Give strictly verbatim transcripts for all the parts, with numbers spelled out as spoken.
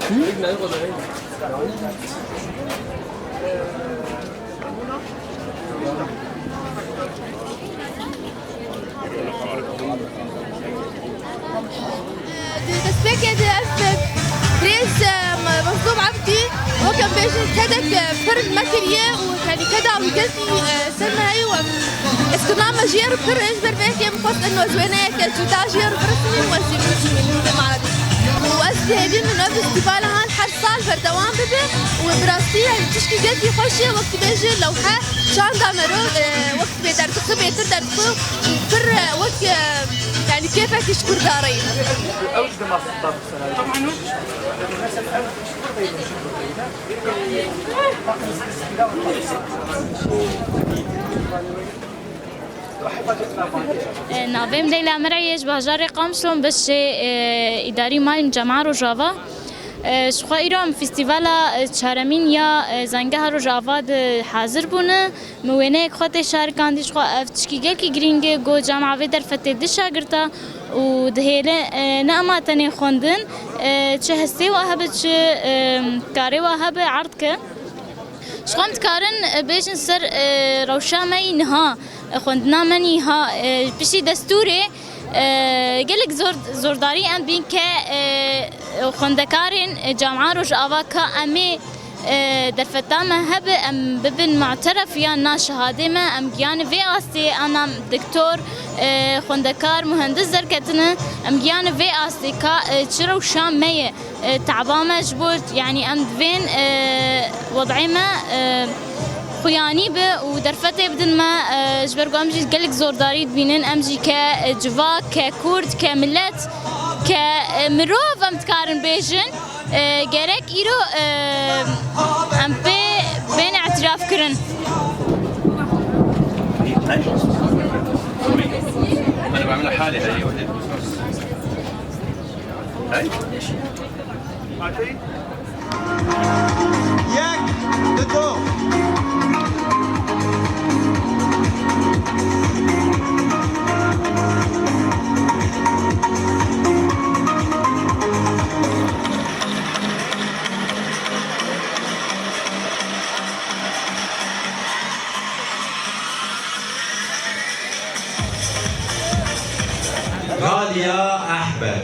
Di destpêkê de ev birêz, e, Mezlûm Ebdî, wek em bêjin, kedek, e, pir me kiriye û, yanî, keda wî gelkî, e, ser me heye û em, êzkirina me ji yê re pir e, ji ber vê yekê min xwest eno ez wêneyeke cuda ji yê re birisînim û ez jî birisînim di malê. Û ez dihêvînim ev festîvala han her sal berdewam bibe û bi rastî, yanî, tişkî gelkî xweş e, wek dibêje lewhe çanda mero, e, wek dibê derdixe, bêtir derdixe û pir, e, wek, e, yanî, kêfekî ji Kurda re ye. E, navê min Leyla Mireyê, ji bajarê Qamşlo, beşê, e, îdarî malîm Cema Rojava. E, ji xwe îro em festîvala, e, çaremîn ya, e, Zangeha Rojava de hazir bûne. Min wêneyek xwe tê şarikandî, ji xwe ev tişkî gelkî girîng e, ku cema vê derfetê di şagirta û dihêle, e, ne ema tenê xwendin, e, çi hestê wa hebe, çi, e, karê wa hebe erd ke. Ji xwe em dikarin, e, bêjin ser, e, rewşa me yî niha, e, xwendina me nîha, e, piştî destûrê, e, gelek zor, zordarî em bîn ke, e, xwendekarên, e, Cema Rojava ka em ê, e, derfeta me hebe, em bibin mu'teref yan na şehadê me, em giyane vê astê, ana diktor, e, xwendekar, muhendis derketine, em giyane vê astê ka, e, çi rewşa me ye. E, taba me ji bo, yanî em divên, e, wed'ê me, e, xuyanî be û derfetê bidin me, e, ji ber ku em jî gelek zordarî dibînin, em jî ke, e, civak, ke kurd, ke milet, ke, e, mirov em dikarin bêjin, e, gerek îro, e, em pê bên îtiraf kirin. أنا بعملها حالي هاي. هاي. Yek, dido. Raliya Ehmed.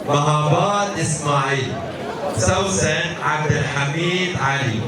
Mehabad Îsmaîl, Sewsen Ebdulhemîd Elî,